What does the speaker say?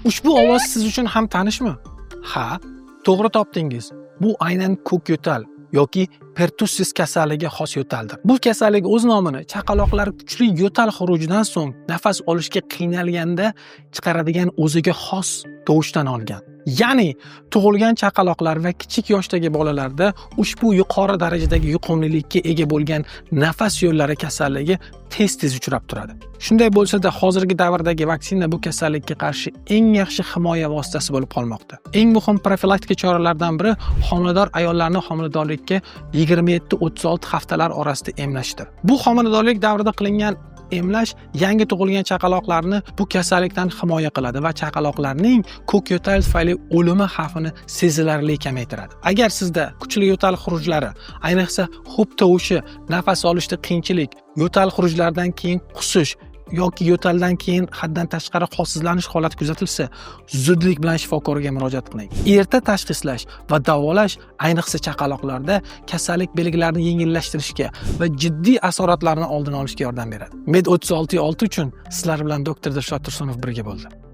Ushbu ovoz siz uchun ham tanishmi? Ha, to'g'ri topdingiz. Bu aynan ko'k yo'tal yoki pertussis kasalligiga xos yo'taldir. Bu kasallik o'z nomini chaqaloqlar kuchli yo'tal xurujidan so'ng nafas olishga qiynalganda chiqaradigan o'ziga xos tovushdan olgan. Ya'ni tug'ilgan chaqaloqlar va kichik yoshdagi bolalarda ushbu yuqori darajadagi yuqumlilikka ega bo'lgan nafas yo'llari kasalligi tez-tez uchrab turadi. Shunday bo'lsa-da, hozirgi davrdagi vaksina bu kasallikka qarshi eng yaxshi himoya vositasi bo'lib qolmoqda. Eng muhim profilaktika choralaridan biri homilador ayollarni homiladorlikka 27-36 haftalar orasida emlashdir. Bu homiladorlik davrida qilingan emlash yangi tug'ilgan chaqaloqlarni bu kasallikdan himoya qiladi va chaqaloqlarning ko'k yo'tal tufayli o'limi xavfini sezilarli kamaytiradi. Agar sizda kuchli yo'tal xurujlari, ayniqsa xo'p tovushi, nafas olishda qiyinchilik, yo'tal xurujlaridan keyin qusish yoki yo'taldan keyin haddan tashqari holsizlanish holati kuzatilsa, zudlik bilan shifokorga murojaat qiling. Erta tashxislash va davolash ayniqsa chaqaloqlarda kasallik belgilarini yengillashtirishga va jiddiy asoratlarni oldini olishga yordam beradi. Med 36.6 uchun sizlar bilan doktor Dilshod Tursunov birga bo'ldi.